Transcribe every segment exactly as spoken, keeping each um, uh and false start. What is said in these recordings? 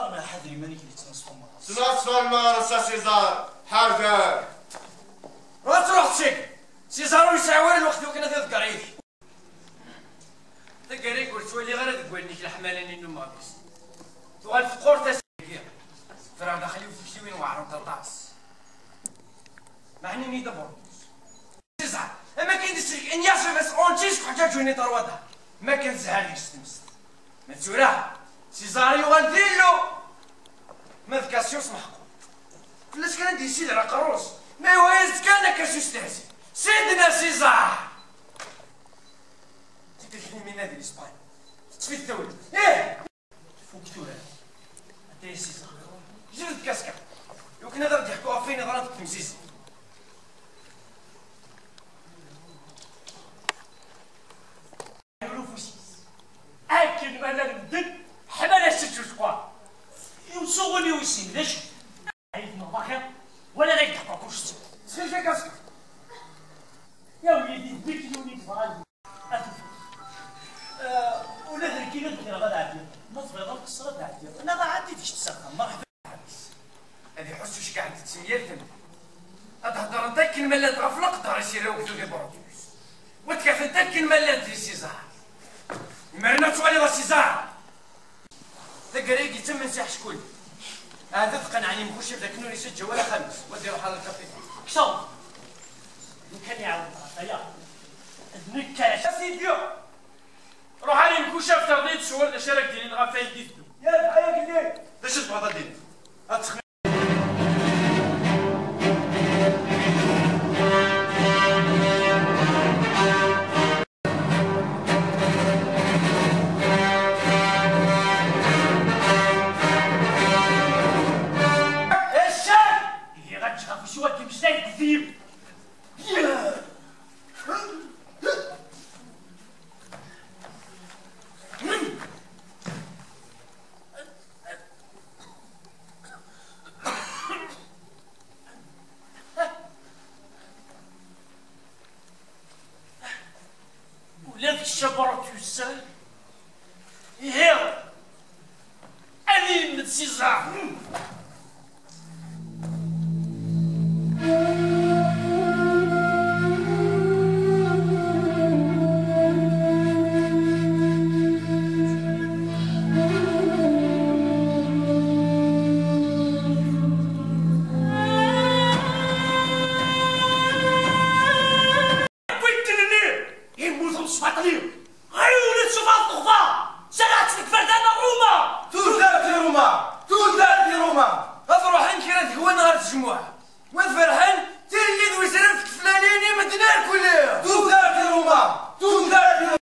Ḥader iman-ik di ttnasfama. Ttnasfama, a Sisar, ḥader. Ruḥ, ruḥ, ttxil. Sisar ur yesɛi ara lweqt i wakken ad iḍegger yid-k. Taggara-agi ur ttwaliɣ ara deg wallen-ik leḥmala-nni n umeɣbis. Tuɣal teqqur tasa-agi. Ffreɣ daxel-iw tiktiwin weɛrent aṭas. Meɛna-nni d aburmus. Sisar, am akken i d-isellek Ignace Vasconcelos deg uḥǧaǧ-nni n Tarwada, ma kan zhar deg-s tmes. Ma d tura, Sisar yuɣal d Illu, ma d Cassius meḥqur. Fell-as kan ad d-yessider aqerru-s, ma yuɣal-as-d kan akka s ustehzi. Sidna Sisar! Tikkelt-nni mi nadi di Spanya, teṭṭef-it tawla. Ih! Tfuk tura. Ata ya Sisar. Jbed kaska. Iwakken ad aɣ-d-yeḥku ɣef wayen yeḍran deg temsizzelt. Ur ufus-is. Akken ma llan medden, ḥman-as-d s useqqar. Iwet uɣuni wis sin, d acu? Ay tmeɣ baxir, wala d ak-d-ḥkuɣ kullec. Ttxil-k a kaska. Yaw yid-i d mikyun i yebɣan. Eh, ula d nekkini ad kkreɣ ad ɛeddiɣ. Ma tebɣiḍ ad nqeṣṣer ad ɛeddiɣ. Neɣ ɛeddi d kečč s axxam. Merḥba. Ad iḥuss ucekkaḥ-d d temyal tamdint. Ad heddrent akken ma llant ɣef leqder i s-yerra ugdud i Brutus. Wa ad t-kafent akken ma llant di Sisar. Imaren ad twaliḍ a Sisar! Taggara-agi d tammensaḥ cckul. Ahat ad qenɛen imkucaf d akken ur isaǧǧaw ara axxam-is, wa ad iruḥ ɣer lkapital. Ksaw! Lukan iɛawed ɣef waya, d nekk ara. A Sidi! Ruḥ ar imkucaf, terniḍ swer d acu ara k-d-inin ɣef wayen d-iteddun. Ya dɛa ya gellid! D acu tebɣiḍ ad d-tiniḍ? Ad texmiḍ. Ihi ad ǧǧeɣ afus-iw ad d-imeslay deg udem. Ula d kečč a Brutus. Ihi, ad yemmet César. Wwin-ten-nni, yemmut umesbaṭli. Ɣiwel ad tsufaḍ teɣfa, serreḥ-tt deg iberdan n Ruma. Tudert i Ruma, tudert i Ruma. Ad ruḥen kra deg-wen ɣer tjemmuɛt. Wa ad ferḥen, tilelli d wezrem deg teflalin i medden irkelli. Tudert i Ruma, tudert i Ruma.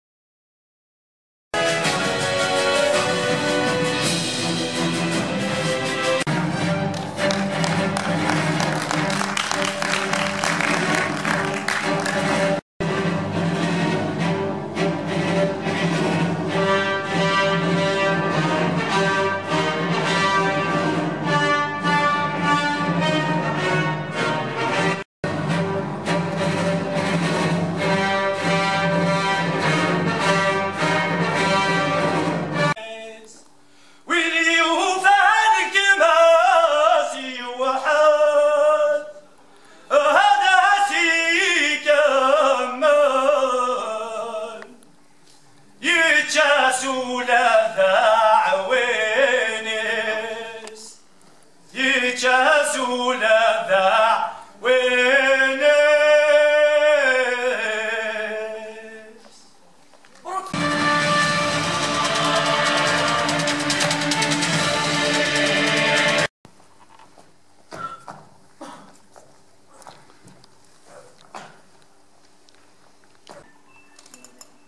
Win yufan gma-s yewḥel, ad as-ikemmel. Yečča-s ula d aɛwin-is. Yečča-s ula d aɛwin-is.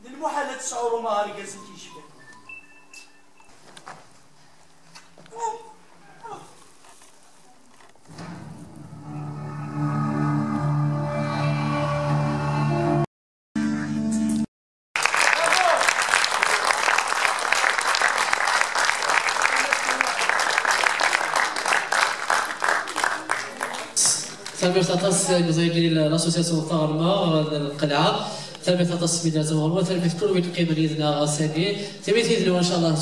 D lmuḥal ad tesɛu Ruma argaz i k-yecban. Tanemmirt aṭas i Meẓyan Ǧlil, l'association Taɣerma n Lqelɛa. Tanemmirt aṭas Midya Tameɣruma, tanemmirt kul win qqimen yid-neɣ ass-agi. Tanemmirt yid-neɣ, inchallah.